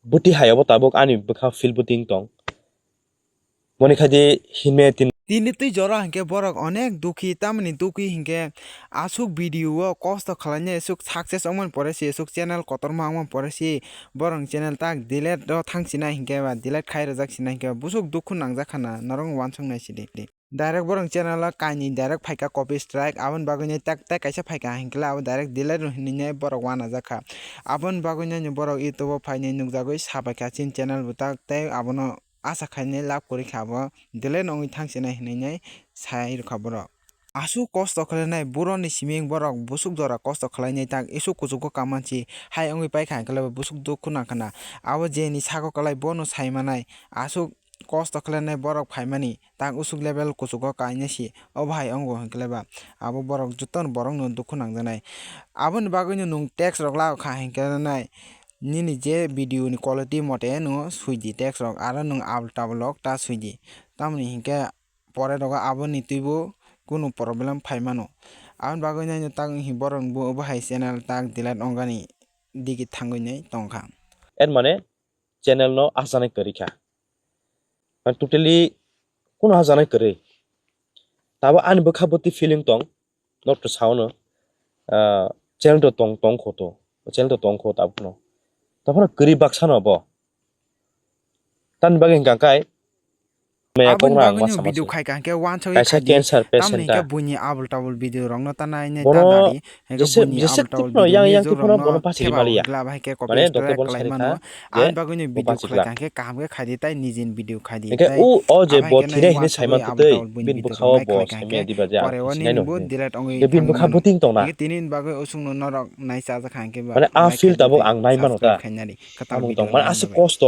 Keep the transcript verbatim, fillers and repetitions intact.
Bwtwi hai obo tabuk ani bwkha feel bwtwi wng tong. Moni khai di hime tin. Tini twi jora hinkhe borok onek dukhi, tamni dukhi hinkhe aswk video o kosto khwlainai, aswk success wngmani pore se, aswk channel kotorma wngmani pore se, borok channel tak delete o thang sinai hinkhe ba, delete khai rwjak sinai hinkhe ba, bwswk dukhu nangjak khana, norok wansuk nai sidi. Direct borok channel o kainwi direct phaikha copy strike, aboni bagwi nai tak, tak kaisa phaikha hinkhe abo direct delete hinwi nai borok wanajak kha. Aboni bagwi nai borok YouTube o phainai nukjagwi sabaikha chini channel bo tak tei abono asa khainai lab kwrwi kha abo delete wngwi thang sinai hinwi nai sai rwkha borok. Aswk kosto khwlainai boroni siming borok bwswk jora kosto khwlainai tak iswk kuchugo kamansi hai wngwi paikha hinkhe bo bwswk dukhu nangkhana. Abo jeni sago kwlai bono saimanai aswk kosto khwlainai borok phaimani tak usuk level kuchugo kainai si obo hai wngo hinkhe ba abo borok jotono borokno dukhu nangjaknai. Aboni bagwino nwng text rok lagokha hinkhe nai nini je video ni quality mote nwng swidi text rok aro nwng abul tabul rok ta swidi tamoni hinkhe pore rogo aboni twibo kunu problem phaimano. Aboni bagwi nai tak wnghi borok bo obo hai channel tak delete wngani digi thangwi nai tongkha. Er mane channel no asanai kwrwi kha. Mane totally kunu asanai kwrwi. Tabo ani bwkha bwtwi feeling tong, norok to sao no, ah, channel to tong, tong kho to, channel to tong kho tabuk no. Taphano kwrwi baksa no bo. Tamni bagwi hwnkha khe maya kokno ang ma sama video khai kha hinkhe wansugwi kaisa khaidi. Cancer patient ta. Tamni hinkhe buini abul tabul video rokno ta nai nai ta dadi. Hinkhe buini abul tabul video yang yang tipno bono pachiri maliya. Mane doktor bono sari kha. Ani bagwino video khlai kha hinkhe kaham khe khaidi tai nijini video khaidi. Hinkhe o je bo thire hinwi saimantwi tei bini bwkha o bo saimaya diba je ang sinai no. Bini bwkha bwtwi tongna. Tini bagwi usungno norok nai chajak kha hinkhe ba. Mane a field tabuk ang nai mano ta. Amung tong mane aswk kosto.